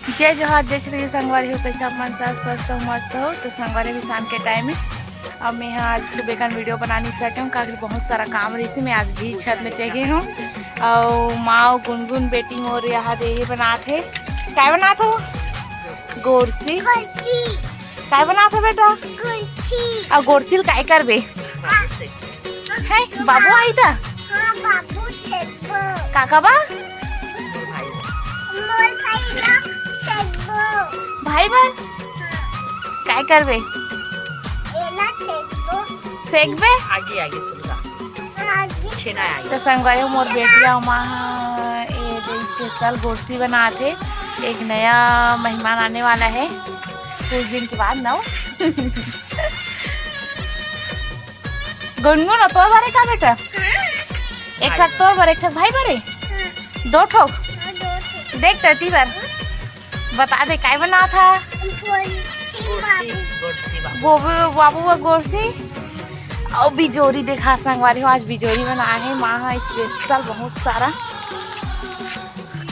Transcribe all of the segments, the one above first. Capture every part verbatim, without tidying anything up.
जय जोहार, जय छत्तीसगढ़ संगवारी हो, कैसे आप मन सब स्वस्थ हो, मस्त हो? तो संगवारी, अभी शाम के टाइम है। अब मैं यहाँ आज सुबह का वीडियो बना नहीं सके हूँ, काफी बहुत सारा काम रही से मैं आज भी छत में चढ़े हूँ। और माँ गुनगुन बेटी मोर यहाँ दे बनात है। काय बनात हो? गोरसी। काय बनात हो बेटा? और गोरसी ल काय करबे? है बाबू आई था? काका बा? भाई बर? काय करबे? सेकबे? आगे आगे सुनगा। छेना आगे। तो संगवारी हो, मोर बेटिया उमा ह, ए दे स्पेशल गोरसी बनात हे। एक नया मेहमान आने वाला है कुछ दिन के बाद ना। गुनगुन, तोर बारे का बेटा? एक ठक तोर बर, एक ठक भाई बारे? दो ठोक? देख, तती बर। बता दे, काय बनात हा? गोरसी, गोरसी बाबू। बाबू, बाबू वो गोरसी। और बिजोरी देखा संगवारी हो, आज बिजोरी बनाए है माँ ह स्पेशल बहुत सारा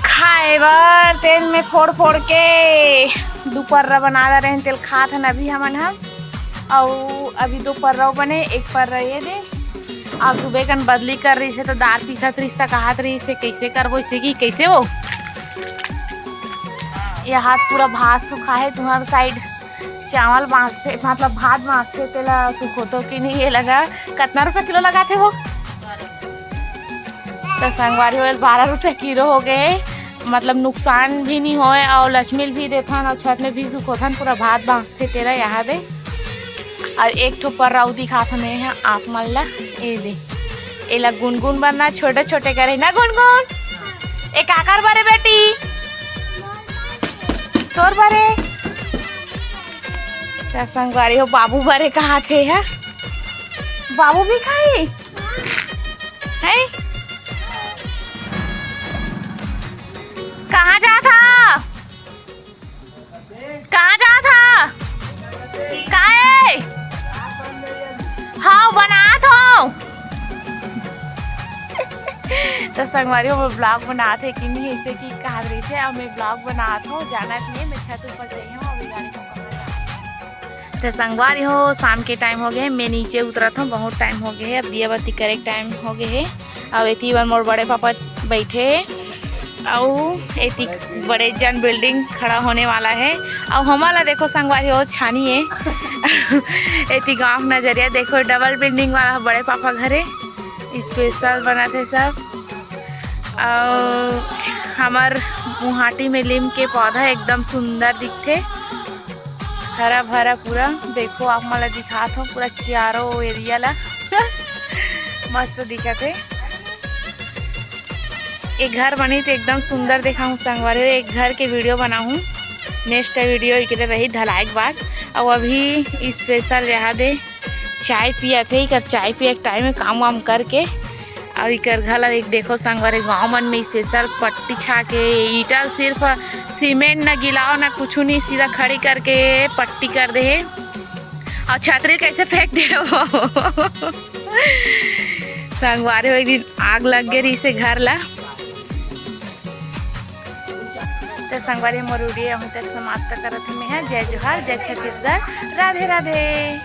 खाए बर। तेल में फोड़ फोड़ के दू पर्रा बना दे रहे, तेल खात हन अभी हमन ह। और अभी दो पर्रा बने, एक पर्रा ये दे। अब सुबह कन बदली कर रही से तो दाल पीसत रही से, कहत रही से कैसे करबो इसे कि कैसे हो। ये हाथ पूरा भात सुखा है तुम्हार साइड। चावल बांचथे, मतलब भात बांचथे, तेला सुखोतो कि नहीं, ये लगा। कितना रुपया किलो लगाथे वो? तो संगवारी हो, बारह रुपया किलो हो गए। मतलब नुकसान भी नहीं होए और लक्ष्मी भी देथन और छत में भी सुखोथन, पूरा भात बांचथे तेला यहाँ दे। और एक ठो पर्रा अउ दिखात हन मैं ह आप मन ला, ए दे, एला गुनगुन बर ना छोटे छोटे करे ना गुनगुन। ए काकर बरे बेटी? तोर बरे? त संगवारी हो, बाबू बरे कहा थे है, बाबू भी खाई है। कहाँ जात हा? कहाँ जात हा? काहे? हाँ, बनात हो। तो संगवारी हो, मैं ब्लॉग बनात है कि नहीं, ऐसे कि कहा रही से, अब मैं ब्लॉग बनात हूँ, जाना नहीं, मैं छत ऊपर चढ़ी हूँ, अभी गाड़ी को कहाँ जाना है। तो संगवारी हो, शाम के टाइम हो गए, मैं नीचे उतरत हूँ, बहुत टाइम हो गए है, अब दिया बत्ती करे टाइम हो गए है। अब एती बर मोर बड़े पापा बैठे हे, अउ एती बड़े जन बिल्डिंग खड़ा होने वाला है। अउ हमन ला देखो संगवारी हो, छानी है। एती गांव के नजरिया देखो, डबल बिल्डिंग वाला बड़े पापा घरे स्पेशल बनत है सब। अउ हमर मुहाटी में लीम के पौधा एकदम सुंदर दिखथे, हरा भरा पूरा। देखो, आप मन ला दिखात हो पूरा चारों एरिया ला। मस्त दिखत हे। एक घर बनी तो एकदम सुंदर दिखाहूँ संगवारी हो, एक घर के वीडियो बनाहूँ, नेक्स्ट वीडियो एकरे रही ढलाई के बाद। अउ अभी स्पेशल यहाँ दे चाय पियत हे, इकर चाय पिए के टाइम में काम वाम करके। अउ इकर घर ला एक देखो संगवारी, गाँव मन में स्पेशल पट्टी छा के, ईटा सिर्फ सीमेंट न गिलाओ न कुछ नहीं, सीधा खड़ी करके पट्टी कर दे हे। अउ छतरी कैसे फेंक दे वो। संगवारी हो, एक दिन आग लग गए रही से घर ला। तो संगवारी, मोर वीडियो यहीं तक समाप्त करत हूँ मैं। जय जोहार, जय छत्तीसगढ़, राधे राधे।